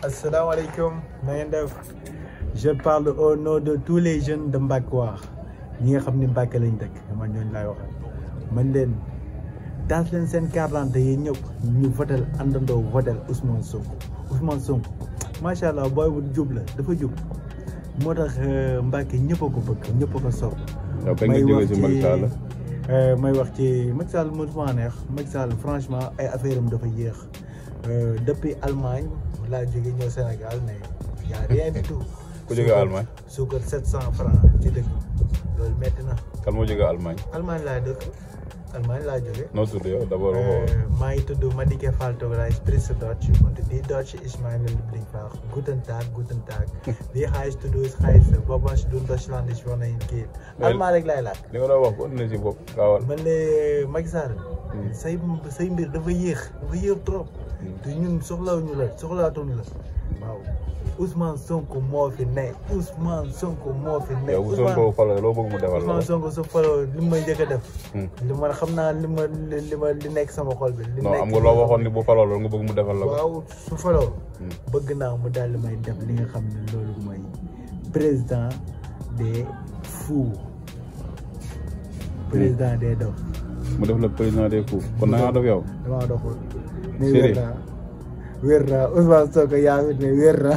Assalamu alaikum, je parle au nom de tous les jeunes de Mbacke ñi nga xam ne Mbacke lañ dëkk man ñooñu laay wax man leen taas leen seen carte d'identité yi ñëpp ñu votel àndandoo votel Ousmane Sonko macha allah booy bu jub la dafa jub moo tax Mbacke ñëpp a ko bëgg ñëpp a ko sopp may wax ci Macky Sall mosuma neex Macky Sall franchement ay affaire am dafa yéex depuis Allemagne laa jóge ñëw Sénégal mais y a rien du tout. ku jóge Allemagne. suukar 700 francs ci dëkk loolu métti na. kan moo jóge Allemagne. Allemagne laa dëkk Allemagne laa jóge. noo tudd yow d'abord. maa ngi tudd Madické Fall Togolais Sprichwörtliche Deutsch und die Deutsche ist meine Lieblingssprache. Guten Tag. Wie heißt du? Ich heiße Bob. Du in Deutschland, ich wohne in Kiel. Allemagne rek laay laaj. li nga doon wax ko indi si bopp gaawal. man de Macky Sall. say mbir dafa yéex trop. te ñun soxlaatuñu la waaw Ousmane Sonko moo fi ne Ousmane Sonko moo fi ne. yow Sonko falo loo bëgg mu defal la Ousmane Sonko su falo li ma njëkk a def. li ma xam naa li nekk sama xol bi. li non am nga loo waxoon ni bu faloo loolu nga bëgg mu defal la ko. waaw su faloo. bëgg naa mu daal di may def li nga xam ne loolu mooy président des fous. président des dof. mu def la président des fous kon na ngaa dof yow. damaa doful. wér naa Ousmane Sonko yaa ngi ne wér naa